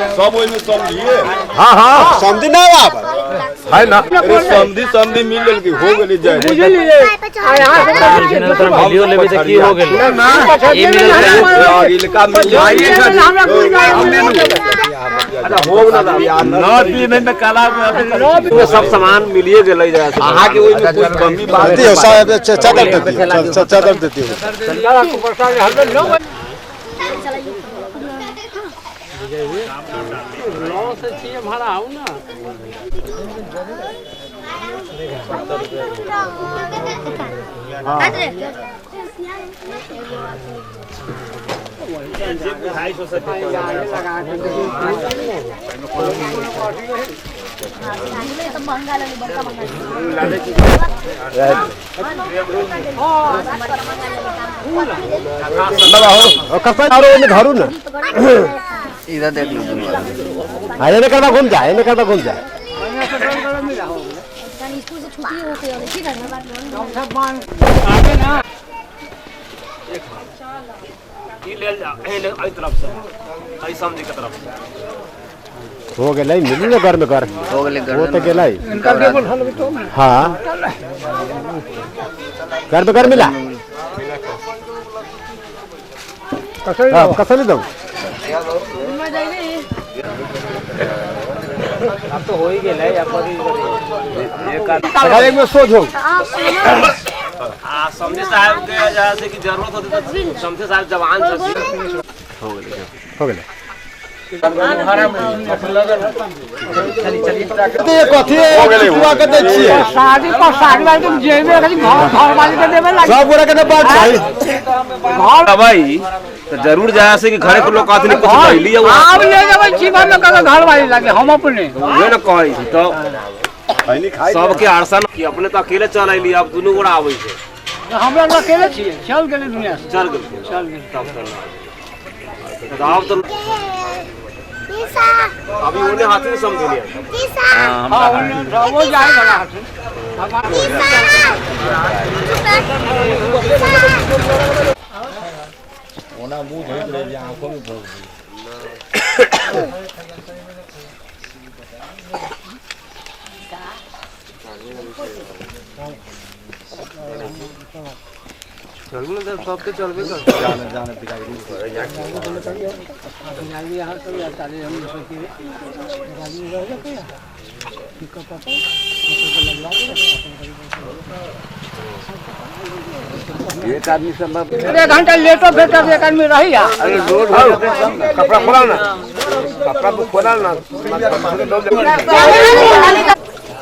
सब ओहिमे समझिए। हाँ हाँ, समझी ना आब है ना। अरे समझी समझी मिल गेल की हो गेली जाय। मिलियो लेबै तऽ की हो गेलै? ई मिलल। अगिलका मिल सब सामान मिलिए गेलै। अहाँके ओहिमे कोई कमी बात देती हो साहब, चादर देती हो, चादर देती हो। कसा आरो ओने धरू ना। इधर देख लो। हाँ, एने करबा घूम जा, एने करबा घूम जा। स्कूल से छुट्टी होके अबै ठीक है। ई लेल जा, एहि तरफ से, एहि समझी के तरफ से। हो गेलै, मिलू ने घर में घर। हो गेलै। वो तो गेलै। हाँ, घर में घर मिला। हाँ, कसली दो। अब तो हो ही गेलै। अब कथी अगर एक में सोच हो। आ समझे साहब के जैसे कि जरूरत होती तो समझे साहब जवान छथिन। हो गेलै। ये कथी चुआ के दै छियै? शादी पर शादी वाली तुम जेबे खाली घर घर वाली के देबे लागी। सब गोरा के ने बात चाही। अबै तो जरूर जाय से कि घरे के लोग कहथिन कुछ कहली। आब ले जेबै जीवन में कल घर वाली लागे हम अपने। उहे ने कहै छी तो खैनी खाइ। सबके आरसा कि अपने तो अकेले चल अइली, अब दुनू गोरा आबै छै। हमरा लोग अकेले छियै, चल गेलै दुनिया से। चल गेल। चल गेल। तब तो ना, आब तो अभी ओने हाथी समझ लिया। हाँ, वो जाए वाला हथिन। ओना मुंह धोइत रहे, आंखों में भोग। चलू ने, सबके चलबे कर। जाने जाने दिखाई। यहाँ सब चालीस हम सोचिए गाड़ी रह जाते हैं। एक आदमी संभव। एक घंटा लेटो फेटो एक आदमी रही। अरे रोड हो जाते तब ना, कपड़ा खोला ना, कपड़ा तो खोला ना।